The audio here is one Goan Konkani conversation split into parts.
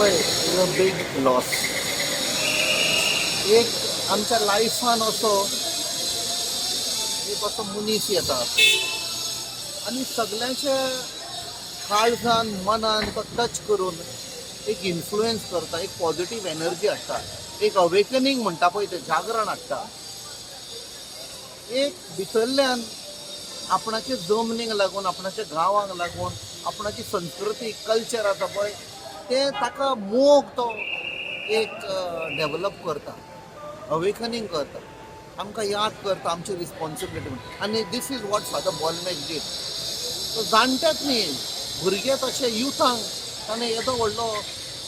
पळय, is a big loss. एक आमच्या लायफान असो एक असो मनीस येता आनी सगल्यांच्या काळजान, मनान तो टच करून एक इन्फ्लुएन्स करता, एक पॉझिटीव एनर्जी हाडटा, एक अवेकनींग म्हणटा पळय, तें जागरण हाडटा. एक भितरल्यान आपणाचे जमनीक लागून, आपणाच्या गांवांक लागून, आपणाची संस्कृती, कल्चर आसा पळय, तें ताका मोग तो एक डेवलप करता, अवेकनींग करता, आमकां याद करता आमची रिस्पॉन्सिबिलिटी म्हणून. आनी this is what Father Bolmax did. तो जाणट्यात न्ही, भुरगे तशे युथांक ताणें येदो व्हडलो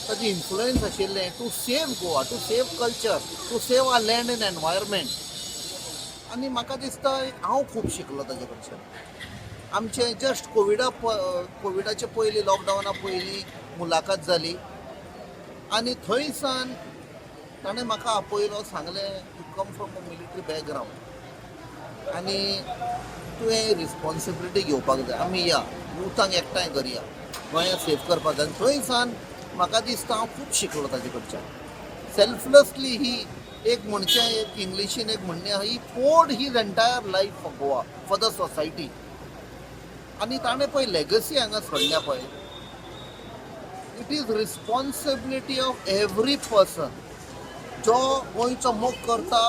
ताजी इन्फ्लुएन्स आशिल्लें to save Goa, to save culture, to save our land and environment. आनी म्हाका दिसता, हांव खूब शिकलो ताजे कडच्यान. आमचें जस्ट कोविडाचे पयलीं, लॉकडावना पयलीं मुलाखत जाली आनी थंय सावन ताणें म्हाका आपयलो, सांगलें, "You come from a military background आनी तुवें रिस्पॉन्सिबिलिटी घेवपाक जाय. आमी या, युथांक एकठांय करया, गोंयांत सेव करपाक जाय." आनी थंय सावन म्हाका दिसता, हांव खूब शिकलो ताजे कडच्यान. सेल्फलेसली ही एक म्हणचें, एक इंग्लिशीन एक म्हणणें आहा, he poured his entire life for Goa, for the society. आनी ताणें पळय लेगसी हांगा सोडल्या पळय, it is responsibility of every person जो गोंयचो मोग करता,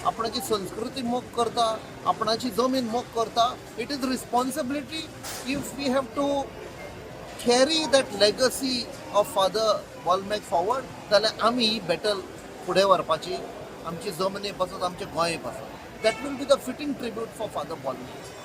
आपणाची संस्कृती मोग करता, आपणाची जमीन मोग करता. It is responsibility if we have to carry that legacy of Father Bolmax forward जाल्यार आमी ही बॅटल फुडें व्हरपाची, आमची जमनी पासत, आमच्या गोंय पासत. That will be the fitting tribute for Father Bolmax.